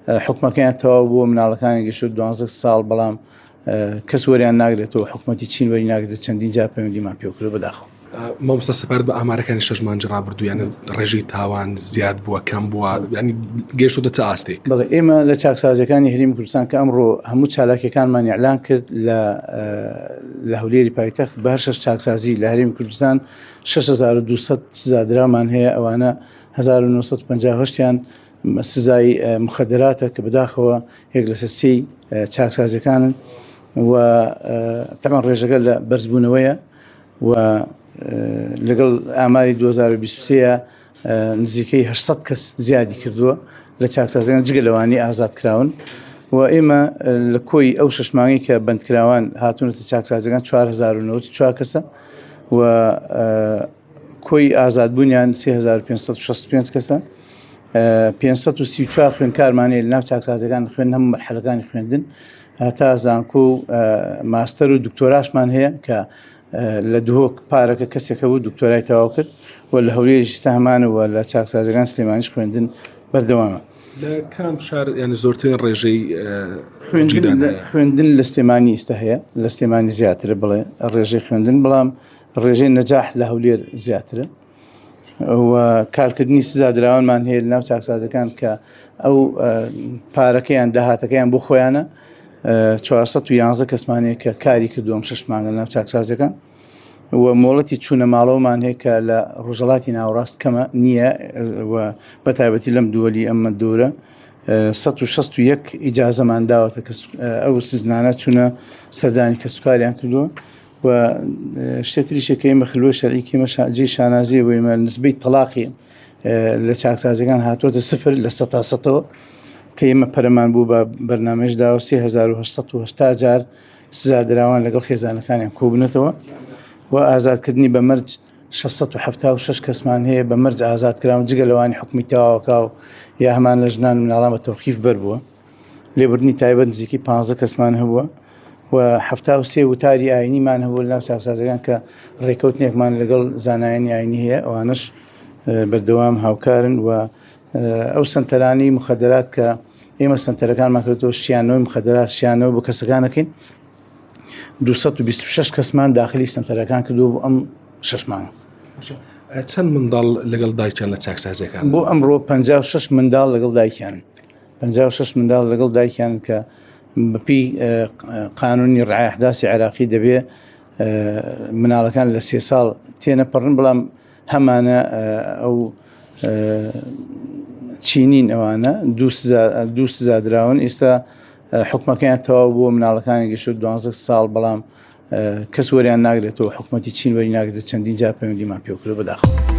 حکومەکەیان تەواو بووە مناڵەکانی گەشت 12 ساڵ بەڵام کەس وەریان ناگرێتەوە حکوومەتی چین وەری ناگرێت چەندین جار پەیوەندیمان پێ کرد بەداخەوە. مامۆستا سەبارەت بە ئامارەکانی شەش مانگی ڕابردوو یانە ڕێژەی تاوان زیاد بووە کەم بووە ینی گەشتۆتە چ ئاستێک؟ بەڵێ ئێمە لە چاکسازیەکانی هەرێمی کوردستان کە ئەمڕۆ هەموو چالاکیەکانمان ئیعلان کرد لە لە هەولێری پایتەخت بە هەر شەش چاکسازی لە هەرێمی کوردستان 6200 سزادرامان هەیە ئەوانە 1950 یان سزای مخدراتە کە بەداخەوە یەک لەسەر سێی چاکسازیەکانن و تەمان ڕێژەکە لە بەرزبوونەوەیە و لەگەڵ ئاماری 2023 نزیکەی 800 کەس زیادی کردووە لە چاکسازیان جگە لەوانی ئازاد کراون و ئێمە لە کۆی ئەو شش مانگی کە بەندکراوان هاتوونەتە چاکسازەکان 4094 کەسە و کۆی ئازادبوونیان 3565 کەسە 534 خوێندکارمان هەیە لەناو چاکسازەکان خوێن هەموو مەرحەلەکانی خوێندن هەتا زانکۆ و ماستەر و دکتۆراشمان هەیە کە لە دهۆک پارەکە کەسێکە بوو دکتۆرای تەواو کرد و لە هەولێریش ساهمانە و لە چاکسازەکان سلێمانیش خوێندن بەردەوامە. لە کام شار یعنی زۆرترین ڕێژەی خوێندن لە سلێمانی ئیستا هەیە لە سلێمانی زیاترە بڵێ ڕێژەی خوێندن بەڵام ڕێژەی نەجاح لە هەولێر زیاترە. و کارکردنی سزادراوانمان هەیە لەناو چاکسازەکان کە ئەو پارەکەیان داهاتەکەیان بۆ خۆیانە 411 کەسمانەیە کە کاری کردووەم شش مانگە ناو چاکسازەکان و مۆڵەتی چوونە ماڵەوەمان هەیە کە لە ڕۆژەڵاتی ناوەڕاست کەمە نییە و بە تایبەتی لەم دووەلی ئەمە دوورە 161 ئیجازەمان داوەتە کە ئەو سزنانە چوونە سەردانی کەسوکاریان کردووە و شتێ تریشە کە ئێمە خلوە شەرعی کێمە جێی شانازیە بۆ ئێمە نسبەی تەلاقی لە چاکسازەکان هاتووەتە سفر لە سەتا سەتەوە کە ئێمە پەرەمان بوو بە بەرنامەشدا و 3880 جار سزادراوان لەگەڵ خێزانەکانیان کۆبنەتەوە و ئازادکردنی بە مەرج 676 کەسمان هەیە بە مەرج ئازاد کراون جگە لەوانی حکومی تەواوەکە و یا هەمان لە ژنان مناڵان بە تەوقیف بەر بووە. لێبوردنی تایبەت نزیکەی 15 کەسمان هەبووە و 73 وتاری ئاینیمان هەبوو لەناو چاکسازەکان کە ڕێکەوتنێکمان لەگەڵ زانایانی ئاینی هەیە ئەوانش بەردەوام هاوکارن و ئەو سنتەرانی مخدرات کە ئێمە سنتەرەکانمان کردەوە شیانەوەی مخدرات شیانەوە بۆ کەسەکانەکەین 226 کەسمان داخلی سنتەرەکان کردو بۆ ئەم شش مانگ چەند منداڵ لەگەڵ دایکیان لە چاکسازیەکان بۆ ئەمڕۆ 56 منداڵ لەگەڵ دایکیان 56 منداڵ لەگەڵ دایکیان کە بەپی قانونی ڕعای احداثی عێراقی دەبێ مناڵەکان لە سێ ساڵ تێنەپەڕن بەڵام هەمانە ئەو چینین ئەوانە دوو سزادراون ئێستا حکومەکەیان تەواو بووە مناڵەکانی گەشت 12 ساڵ بەڵام کەس وەریان ناگرێتەوە حکوومەتی چین وەری ناگرێت چەندین جار پەیوەندیمان پێ کردووە بەداخەوە.